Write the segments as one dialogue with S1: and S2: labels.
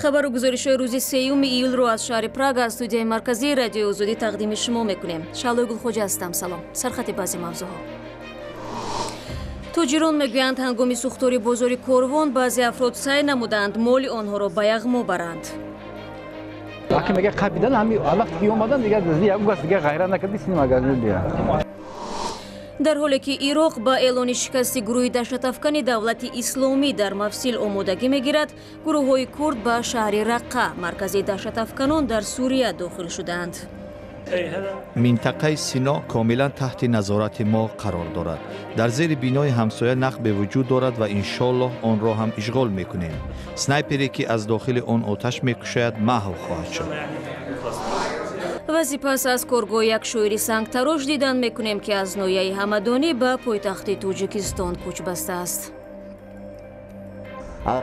S1: Хабару гузоришҳои рӯзи 3 июлро аз шаҳри Прага аз студияи марказии Радиои Озодӣ тақдими шумо мекунем. Шаҳлои Гулхоҷа ҳастам. Салом. Сархати баъзе мавзӯъҳо. Тоҷирон мегӯянд, ҳангоми сӯхтори бозори Корвон баъзе афрод саъй намуданд моли онҳоро ба яғмо баранд.
S2: Аки мега қапидан ҳами вақте ки омадан, дигар як дигар ғайра накарди, сини магазин бия.
S1: Дар ҳоле ки Ироқ ба эълони шикасти гурӯҳи даҳшатафкани Давлати Исломӣ дар Мавсил омодагӣ мегирад, гурӯҳҳои курд ба шаҳри Раққа, маркази даҳшатафканон дар Сурия, дохил шуданд.
S3: Минтақаи Сино комилан таҳти назорати мо қарор дорад. Дар зери бинои ҳамсоя нақбе вуҷуд дорад ва иншоаллоҳ онро ҳам ишғол мекунем. Снайпере, ки аз дохили он оташ мекушояд, маҳв хоҳад шуд.
S1: Ва сипас аз коргоҳи як шоири сангтарош дидан мекунем, ки аз ноҳияи Ҳамадонӣ ба пойтахти Тоҷикистон кӯч бастааст.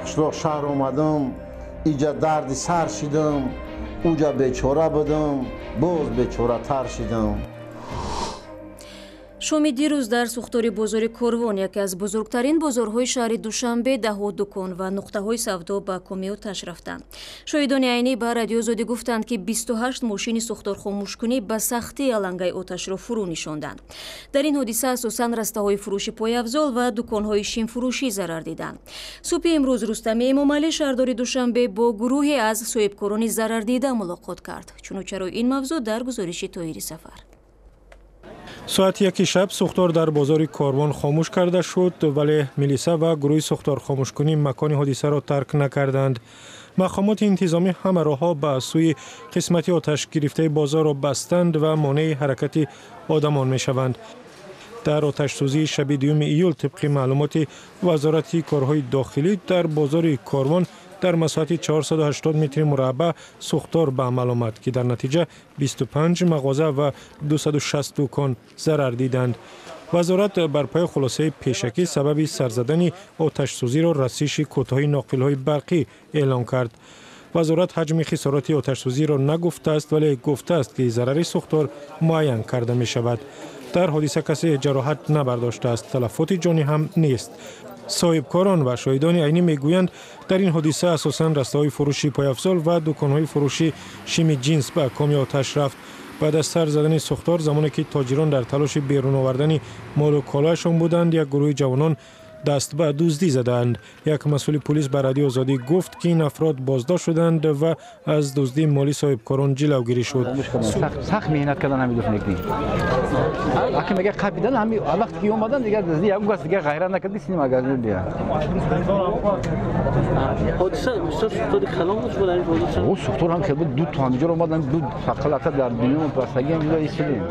S4: Қишлоқ шаҳр омадам, иҷа дарди сар шидам, уҷа бечора будам, боз бечоратар шидам.
S1: Шоми дирӯз дар сӯхтори бозори Корвон, яке аз бузургтарин бозорҳои шаҳри Душанбе, даҳҳо дукон ва нуқтаҳои савдо ба коми оташ рафтанд. Шоҳидони айнӣ ба Радиои Озодӣ гуфтанд, ки 28 мошини сӯхторхомӯшкунӣ ба сахтӣ алангаи оташро фурӯ нишонданд. Дар ин ҳодиса асосан растаҳои фурӯши пойафзол ва дуконҳои шимфурӯшӣ зарар диданд. Субҳи имрӯз Рустами Эмомалӣ, шаҳрдори Душанбе, бо гурӯҳе аз соҳибкорони зарардида мулоқот кард. Чуну чаро ин мавзӯъ дар гузориши Тоҳири Сафар.
S5: Соати 1 шаб сӯхтор дар бозори Корвон хомӯш карда шуд, вале милиса ва гурӯҳи сӯхторхомӯшкунӣ макони ҳодисаро тарк накарданд. Мақомоти интизомӣ ҳама роҳҳо ба сӯи қисмати оташгирифтаи бозорро бастанд ва монеи ҳаракати одамон мешаванд. Дар оташсӯзии шаби 2 июл, тибқи маълумоти Вазорати корҳои дохилӣ, дар бозори Корвон дар масоҳати 480 метри мураббаъ сӯхтор ба амал омад, ки дар натиҷа 25 мағоза ва 260 дукон зарар диданд. Вазорат бар пои хулосаи пешакӣ сабаби сарзадани оташсӯзиро расиши кӯтоҳи ноқилҳои барқӣ эълон кард. Вазорат ҳаҷми хисороти оташсӯзиро нагуфтааст, вале гуфтааст, ки зарари сӯхтор муайян карда мешавад. Дар ҳодиса касе ҷароҳат набардоштааст, талафоти ҷонӣ ҳам нест. Соҳибкорон ва шоҳидони айнӣ мегӯянд, дар ин ҳодиса асосан растаҳои фурӯши пойафзол ва дуконҳои фурӯши шими ҷинс ба коми оташ рафт. Баъд аз сар задани сӯхтор, замоне ки тоҷирон дар талоши берун овардани молу колояшон буданд, як гурӯҳи ҷавонон даст ба дуздӣ задаанд. Як масъули пулис ба Радиои Озодӣ гуфт, ки ин афрод боздошт шуданд ва аз дуздии моли соҳибкорон ҷилавгирӣ шуд.
S2: Сахт меҳнат кардан ҳами дуфнекни. Аки мега қапидан ҳами вақте ки омадан, дигар як дигар ғайра накарди, сини магазин бия.
S6: Ҳодиса бисёр сӯхтори калон буд дар ин ҳодиса.
S2: О, сӯхтор ҳам хел буд, ду то ҳамиҷоро омадан, ду фақалата дар бином пастагӣ ҳам истодем.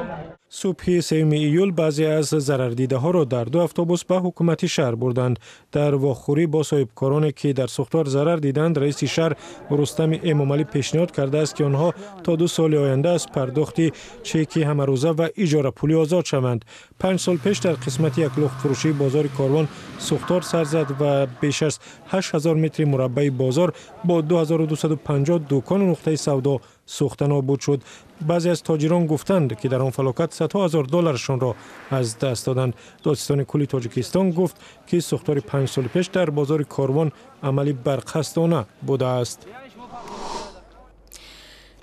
S5: Субҳи 3 июл баъзе аз зарардидаҳоро дар ду автобус ба ҳукумати шаҳр бурданд. Дар вохӯрӣ бо соҳибкороне, ки дар сӯхтор зарар диданд, раиси шаҳр Рустами Эмомалӣ пешниҳод кардааст, ки онҳо то 2 соли оянда аз пардохти чеки ҳамарӯза ва иҷорапулӣ озод шаванд. 5 сол пеш дар қисмати як лухтфурӯшии бозори Корвон сӯхтор сар зад ва беш аз 8000 метри мураббаи бозор бо 2250 дукону нуқтаи савдо сӯхта нобуд шуд. Баъзе аз тоҷирон гуфтанд, ки дар он фалокат садҳо ҳазор долларшонро аз даст доданд. Додситони кулли Тоҷикистон гуфт, ки сӯхтори 5 соли пеш дар бозори Корвон амали барқасдона будааст.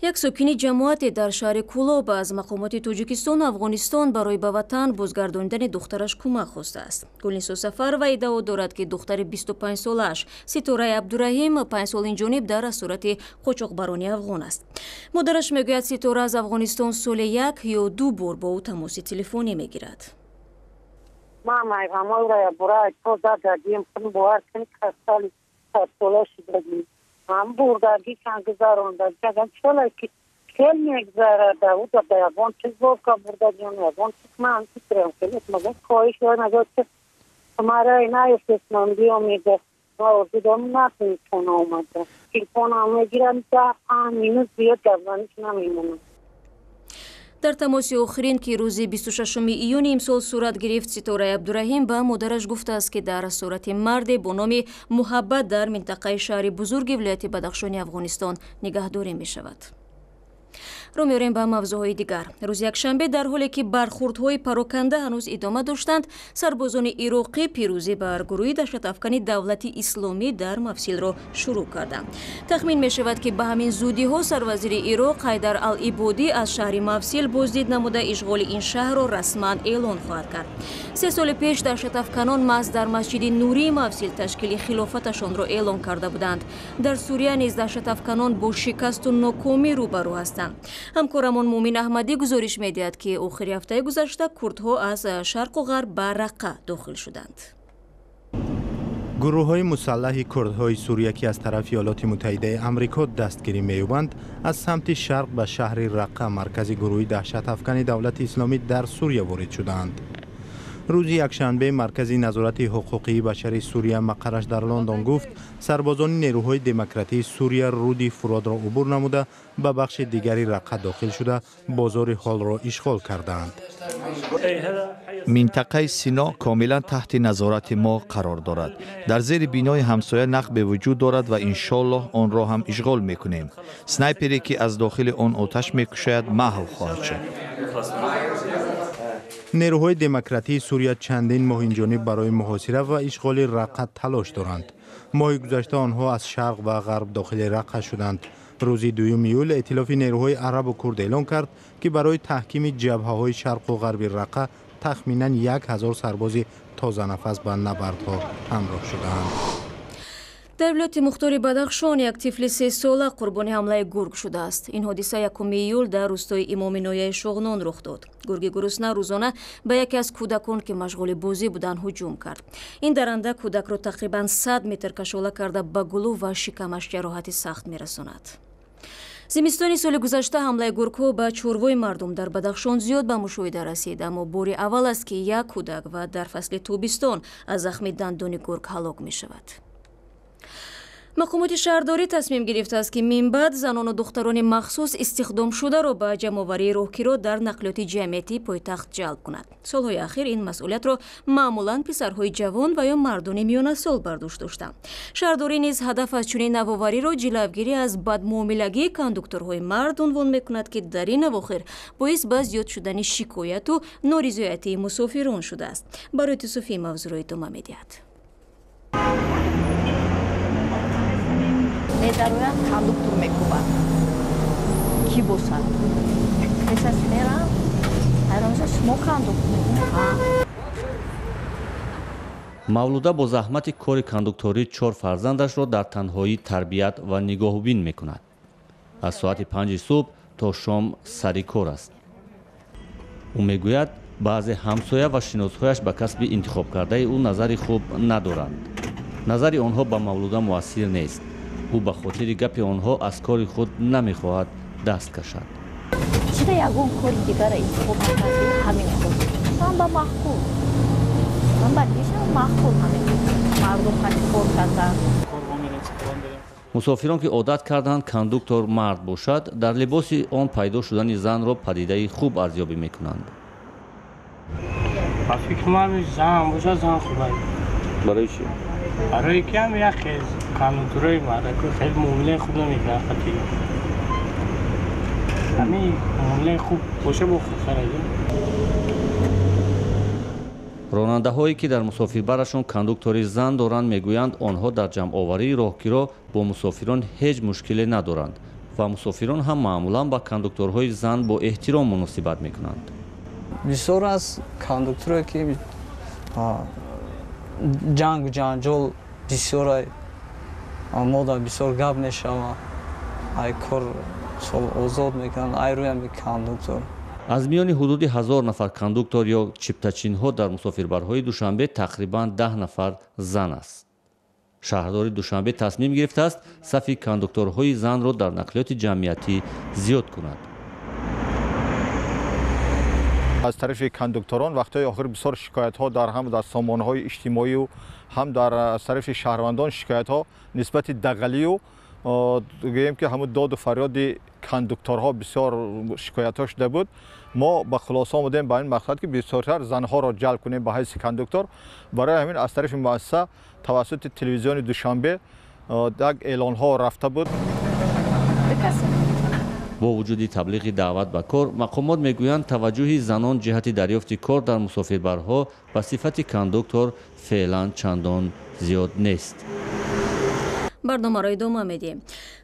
S1: Як сокини ҷамоате дар шаҳри Кӯлоб аз мақомоти Тоҷикистону Афғонистон барои ба ватан бозгардонидани духтараш кӯмак хостааст. Гулнисо Сафарова иддао дорад, ки духтари 25-солааш Ситораи Абдураҳим 5 сол инҷониб дар асорати қочоқбарони афғон аст. Модараш мегӯяд, Ситора аз Афғонистон соли як ё ду бор бо ӯ тамоси телефонӣ мегирад.
S7: Ҳам бурдагӣ чанд гузарондагӣ, чола ки хел мегузарад, уда ба ягон чиз бока бурдагион, ягон чиз ман фикрам хеле магар хоҳиш дорам, ки мара наёфтам биёмеда орзу дорам, натавонистам омада. Телефонам мегирам, 10-5 минут зиёд гап заниш намемонам.
S1: Дар тамоси охирин, ки рӯзи 26 июни имсол сурат гирифт, Ситораи Абдураҳим ба модараш гуфтааст, ки дар асорати марде бо номи Муҳаббат дар минтақаи шаҳри бузурги вилояти Бадахшони Афғонистон нигаҳдорӣ мешавад. Рӯ меорем ба мавзӯъҳои дигар. Рӯзи якшанбе, дар ҳоле ки бархӯрдҳои пароканда ҳанӯз идома доштанд, сарбозони ироқӣ пирӯзӣ бар гурӯҳи даҳшатафкани Давлати Исломӣ дар Мавсилро шурӯъ карданд. Тахмин мешавад, ки ба ҳамин зудиҳо сарвазири Ироқ Ҳайдар ал-Ибодӣ аз шаҳри Мавсил боздид намуда, ишғоли ин шаҳрро расман эълон хоҳад кард. 3 соли пеш даҳшатафканон маҳз дар масҷиди Нурии Мавсил ташкили хилофаташонро эълон карда буданд. Дар Сурия низ даҳшатафканон бо шикасту нокомӣ рӯбарӯ ҳастанд. Ҳамкорамон Муъмин Аҳмадӣ гузориш медиҳад, ки охири ҳафтаи гузашта курдҳо аз шарқу ғарб ба Раққа дохил шуданд.
S8: Гурӯҳҳои мусаллаҳи курдҳои Сурия, ки аз тарафи Иёлоти Муттаҳидаи Амрико дастгирӣ меёбанд, аз самти шарқ ба шаҳри Раққа, маркази гурӯҳи даҳшатафкани Давлати Исломӣ дар Сурия, ворид шудаанд. Рӯзи якшанбе Маркази назорати ҳуқуқии башари Сурия, мақарраш дар Лондон, гуфт, сарбозони нерӯҳои демократии Сурия рӯди Фуродро убур намуда, ба бахши дигари Раққа дохил шуда, бозори ҳолро ишғол кардаанд.
S3: Минтақаи Сино комилан таҳти назорати мо қарор дорад. Дар зери бинои ҳамсоя нақбе вуҷуд дорад ва иншоаллоҳ онро ҳам ишғол мекунем. Снайпере, ки аз дохили он оташ мекушояд, маҳв хоҳад шуд.
S8: Нерӯҳои демократии Сурия чандин моҳ инҷониб барои муҳосира ва ишғоли Раққа талош доранд. Моҳи гузашта онҳо аз шарқ ва ғарб дохили Раққа шуданд. Рӯзи 2 июл эътилофи нерӯҳои арабу курд эълон кард, ки барои таҳкими ҷабҳаҳои шарқу ғарби Раққа тахминан 1000 сарбози тозанафас ба набардҳо ҳамроҳ шудаанд.
S1: Дар вилояти мухтори Бадахшон як тифли 3сола қурбони ҳамлаи гург шудааст. Ин ҳодиса 1 июл дар рӯстои Имоми ноҳияи Шоғнон рух дод. Гурги гурусна рӯзона ба яке аз кӯдакон, ки машғули бозӣ буданд, ҳуҷум кард. Ин даранда кӯдакро тақрибан 100 метр кашола карда, ба гулӯ ва шикамаш ҷароҳати сахт мерасонад. Зимистони соли гузашта ҳамлаи гургҳо ба чорвои мардум дар Бадахшон зиёд ба мушоҳида расид, аммо бори аввал аст, ки як кӯдак ва дар фасли тобистон аз захми дандони гург ҳалок мешавад. Мақомоти шаҳрдорӣ тасмим гирифтааст, ки минбаъд занону духтарони махсус истихдомшударо ба ҷамъоварии роҳкиро дар нақлиёти ҷамъиятии пойтахт ҷалб кунад. Солҳои ахир ин масъулиятро маъмулан писарҳои ҷавон ва ё мардони миёнасол бар дӯш доштанд. Шаҳрдорӣ низ ҳадаф аз чунин навовариро ҷилавгирӣ аз бадмуомилагии кондукторҳои мард унвон мекунад, ки дар ин авохир боис ба зиёд шудани шикояту норизоятии мусофирон шудааст. Барои Юсуфӣ мавзӯъро идома медиҳад.
S9: Медароянд, кондуктор мекӯбад, кӣ бошад. Пешаш мерам, ҳайрон меша: «Шумо кондуктор?»
S10: Мавлуда бо заҳмати кори кондукторӣ чор фарзандашро дар танҳоӣ тарбият ва нигоҳубин мекунад. Аз соати 5-и субҳ то шом сари кор аст. Ӯ мегӯяд, баъзе ҳамсоя ва шиносҳояш ба касби интихобкардаи ӯ назари хуб надоранд. Назари онҳо ба Мавлуда муассир нест. Ӯ ба хотири гапи онҳо аз кори худ намехоҳад даст кашад.
S9: Чида ягон кори дигара интихоб накардӣ, ҳамин кор ман ба маъқул, ман ба дишам маъқул, ҳамин мардум қати кор кардан.
S10: Мусофирон, ки одат карданд кондуктор мард бошад, дар либоси он пайдо шудани занро падидаи хуб арзёбӣ мекунанд.
S6: Ба фикри ман, зан бошад, зан хуб.
S10: Барои чӣ?
S6: Барои ки ҳам як кондукторои мардако хеле муомилаи хуб намекунанд. Хати ҳамин муомилаи хуб боша, бо хубтар.
S10: Ронандаҳое, ки дар мусофирбарашон кондуктори зан доранд, мегӯянд, онҳо дар ҷамъоварии роҳкиро бо мусофирон ҳеҷ мушкиле надоранд ва мусофирон ҳам маъмулан ба кондукторҳои зан бо эҳтиром муносибат мекунанд.
S11: Бисёр аз кондукторое, ки ҷангу ҷанҷол бисёра, мода бисёр гап мешава, ай кор сол озод мекунанд, ай рӯями кондуктор.
S10: Аз миёни ҳудуди 1000 нафар кондуктор ё чиптачинҳо дар мусофирбарҳои Душанбе тақрибан 10 нафар зан аст. Шаҳрдори Душанбе тасмим гирифтааст, сафи кондукторҳои занро дар нақлиёти ҷамъиятӣ зиёд кунад.
S12: Аз тарафи кондукторон вақтҳои охир бисёр шикоятҳо дар ҳам дар сомонаҳои иҷтимоию, ҳам дар аз тарафи шаҳрвандон шикоятҳо нисбати дағалию, гӯем ки, ҳамун доду фарёди кондукторҳо бисёр шикоятҳо шуда буд. Мо ба хулоса омадем ба ин мақсад, ки бисёртар занҳоро ҷалб кунем ба ҳайси кондуктор. Барои ҳамин аз тарафи муассиса тавассути телевизиони Душанбе як эълонҳо рафта буд.
S10: Бо вуҷуди таблиғи даъват ба кор, мақомот мегӯянд, таваҷҷӯҳи занон ҷиҳати дарёфти кор дар мусофирбарҳо ба сифати кондуктор феълан чандон зиёд нест.
S1: Барномаро идома медиҳем.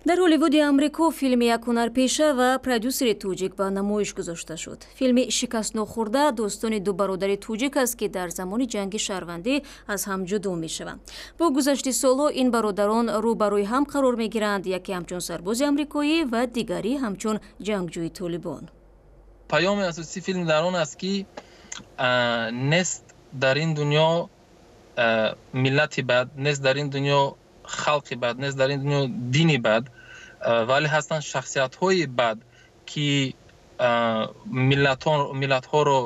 S1: Дар Ҳолливуди Амрико филми як ҳунарпеша ва продюсери тоҷик ба намоиш гузошта шуд. Филми «Шикастнохӯрда» достони ду бародари тоҷик аст, ки дар замони ҷанги шаҳрвандӣ аз ҳам ҷудо мешаванд. Бо гузашти солҳо ин бародарон рӯ ба рӯи ҳам қарор мегиранд, яке ҳамчун сарбози амрикоӣ ва дигарӣ ҳамчун ҷангҷӯи толибон.
S13: Паёми асосии филм дар он аст, ки нест дар ин дунё миллати бад, нест дар ин дунё халқи бад, нест дар ин дунё дини бад, вале ҳастанд шахсиятҳои бад, ки миллатҳоро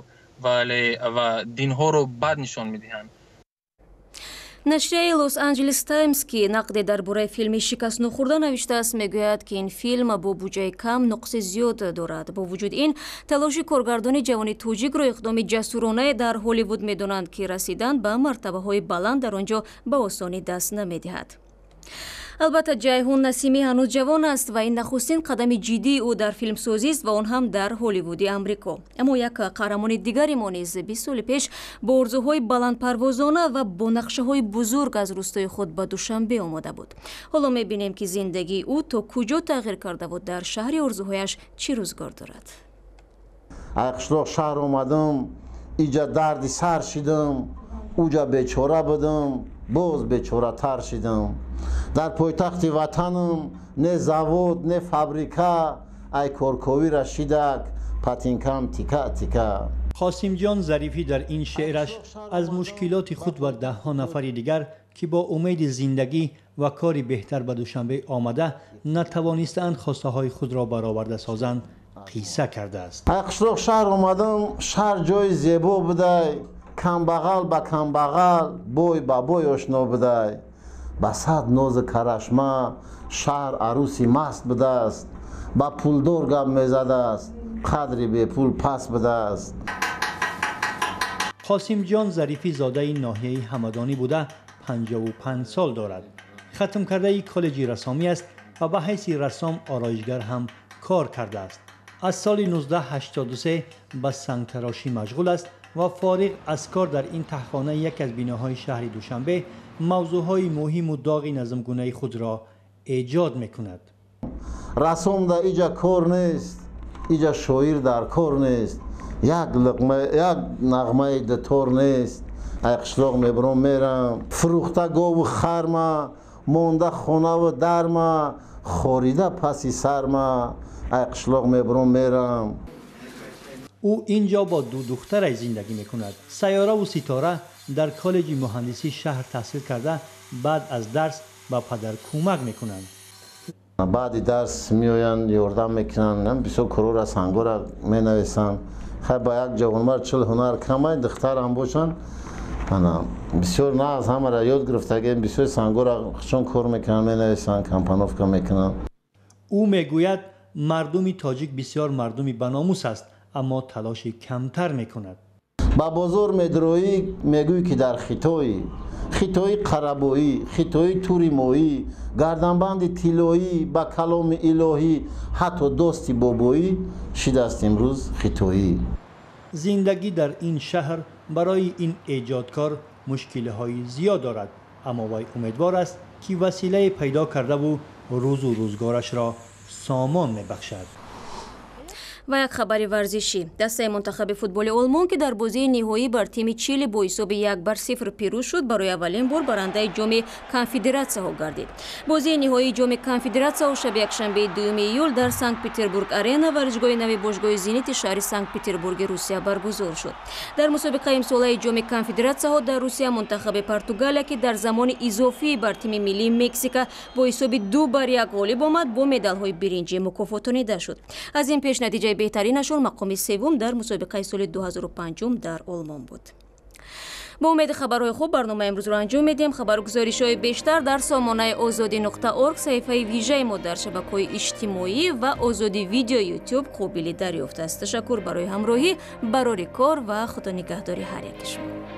S13: ва динҳоро бад нишон медиҳанд.
S1: Нашрияи Лос Анҷелес Таймс, ки нақде дар бораи филми «Шикастнохӯрда» навиштааст, мегӯяд, ки ин филм бо буҷаи кам нуқси зиёд дорад. Бо вуҷуди ин, талоши коргардони ҷавони тоҷикро иқдоми ҷасуронае дар Ҳолливуд медонанд, ки расидан ба мартабаҳои баланд дар он ҷо ба осонӣ даст намедиҳад. Албатта, Ҷайҳун Насимӣ ҳанӯз ҷавон аст ва ин нахустин қадами ҷиддии ӯ дар филмсозист ва он ҳам дар Ҳолливуди Амрико. Аммо як қаҳрамони дигари мо низ 20 соли пеш бо орзуҳои баландпарвозона ва бо нақшаҳои бузург аз рӯстои худ ба Душанбе омода буд. Ҳоло мебинем, ки зиндагии ӯ то куҷо тағйир кардаву дар шаҳри орзуҳояш чӣ рӯзгор дорад.
S4: Ай қишлоқ шаҳр омадам, иҷа дарди сар шидам, уҷа бечора будам, боз бечоратар шидам. Дар пойтахти ватанам не завод, не фабрика, ай корковира шидак патинкам тика тика.
S14: Қосимҷон Зарифӣ дар ин шеъраш аз мушкилоти худ ва даҳҳо нафари дигар, ки бо умеди зиндагӣ ва кори беҳтар ба Душанбе омада натавонистаанд хостаҳои худро бароварда созанд, қисса кардааст.
S4: Ай қишлоқ шаҳр омадам, шаҳр ҷои зебо будай, камбағал ба камбағал, бой ба бой ошно будай. Ба сад нозу карашма шаҳр арӯси маст будааст, ба пулдор гап мезадааст, қадри бепул паст будааст.
S14: Қосимҷон Зарифӣ зодаи ноҳияи Ҳамадонӣ буда, 55 сол дорад. Хатмкардаи коллеҷи рассомӣ аст ва ба ҳайси рассом ороишгар ҳам кор кардааст. Аз соли 1983 ба сангтарошӣ машғул аст ва фориғ аз кор дар ин таҳхона, яке аз биноҳои шаҳри Душанбе, мавзӯъҳои муҳиму доғи назмгунаи худро эҷод мекунад.
S4: Рассом дар иҷа кор нест, иҷа шоир дар кор нест, як луқма, як нағмаи дутор нест. Ай қишлоқ мебурам мерам, фурӯхта гову харма, монда хонаву дарма, хорида паси сарма, ай қишлоқ мебурам мерам.
S14: Ӯ инҷо бо ду духтараш зиндагӣ мекунад. Сайёраву Ситора дар коллеҷи муҳандисии шаҳр таҳсил карда, баъд аз дарс ба падар кӯмак мекунанд.
S4: Баъди дарс меоянд, ёрдам мекунанд, бисёр корора, сангора менависанд. Хай, ба як ҷавонмард 40 ҳунар камай, духтарам бошанд, бисёр на аз ҳамаро ёд гирифтагем, бисёр сангора чон кор мекунанд, менависанд, компоновка мекунанд.
S14: Ӯ мегӯяд, мардуми тоҷик бисёр мардуми баномус аст, аммо талоши камтар мекунад.
S4: Ба бозор медроӣ, мегӯӣ, ки дар Хитоӣ. Хитои қарабоӣ, хитои тури моӣ, гарданбанди тиллоӣ, ба каломи илоҳӣ, ҳатто дости бобоӣ шидааст имрӯз хитоӣ.
S14: Зиндагӣ дар ин шаҳр барои ин эҷодкор мушкилиҳои зиёд дорад, аммо вай умедвор аст, ки василае пайдо кардаву рӯзу рӯзгорашро сомон мебахшад.
S1: Ва як хабари варзишӣ. Дастаи мунтахаби футболи Олмон, ки дар бозии ниҳоӣ бар тими Чили бо ҳисоби 1-0 пирӯз шуд, барои аввалин бор барандаи Ҷоми Конфедератсияҳо гардид. Бозии ниҳоии Ҷоми Конфедератсияҳо шаби якшанбеи 2 июл дар Санкт Петербург Арена, варзишгоҳи нави бошгоҳи Зенити шаҳри Санкт Петербурги Русия баргузор шуд. Дар мусобиқаи имсолаи Ҷоми Конфедератсияҳо дар Русия мунтахаби Португалия, ки дар замони изофӣ бар тими миллии Мексика бо ҳисоби 2-1 ғолиб омад, бо медалҳои биринҷӣ мукофотонида шуд. Аз ин пеш натиҷаи беҳтаринашон мақоми севум дар мусобиқаи соли 2005 дар Олмон буд. Бо умеди хабарҳои хуб барномаи имрӯзро анҷом медиҳем. Хабару гузоришҳои бештар дар сомонаи озодӣ нуқта орг, саҳифаи вижаи мо дар шабакаҳои иҷтимоӣ ва Озодӣ Видео Ютуб қобили дарёфт аст. Ташаккур барои ҳамроҳӣ, барори кор ва худонигаҳдори ҳар яки шумо.